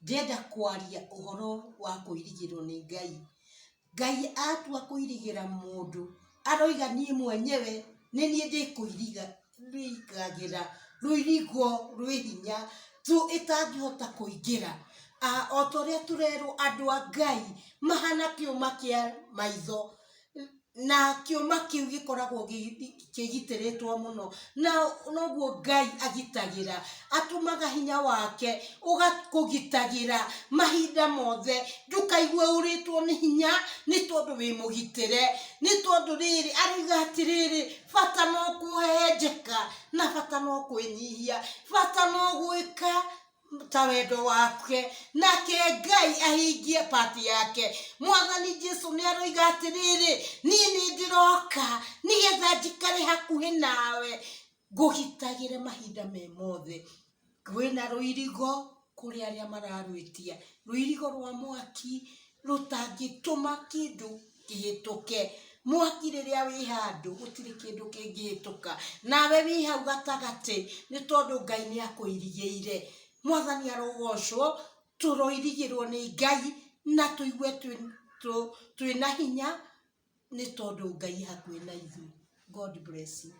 Ndĩrenda kwaria ũhoro wa kũirigĩrwo nĩ Ngai. Ngai atua kũirigĩra mũndũ, aroiga niĩ mwenyewe nĩ niĩ ndĩkũirigagĩra rũirigo rwĩ hinya thũ ĩtangĩhota kũingĩra. O ta ũrĩa tũrerwo andũ a Ngai mahana kĩũma kĩa maitho, na kĩũma kĩu gĩkoragwo kĩgitĩrĩtwo mũno, na noguo Ngai agitagĩra, atũmaga hinya wake ũgakũgitagĩra mahinda mothe, ndũkaigue ũrĩtwo nĩ hinya nĩ tondũ wĩ mũgitĩre, nĩ tondũ rĩrĩ, aroiga atĩrĩrĩ, bata no kũhehenjeka, na bata no kwĩnyihia, bata no gwĩka ta wendo wake nake Ngai ahingie pati yake. Mwathani Jesu nĩ aroiga atĩrĩrĩ, niĩ nĩ ndĩroka nĩgetha njikare hakuhĩ nawe, ngũgitagĩre mahinda me mothe. Kwĩna rũirigo kũrĩ arĩa mararwĩtia, rũirigo rwa mwaki rũtangĩtũma kĩndũ kĩhĩtũke. Mwaki rĩrĩa wĩ handũ gũtirĩ kĩndũ kĩngĩhĩtũka. Nawe wĩ hau gatagatĩ nĩ tondũ Ngai nĩ akũirigĩire. Mwathani arogocwo, tũroirigĩrwo nĩ Ngai na tũigue twĩna hinya nĩ tondũ Ngai e hakuhĩ na ithuĩ. God bless you.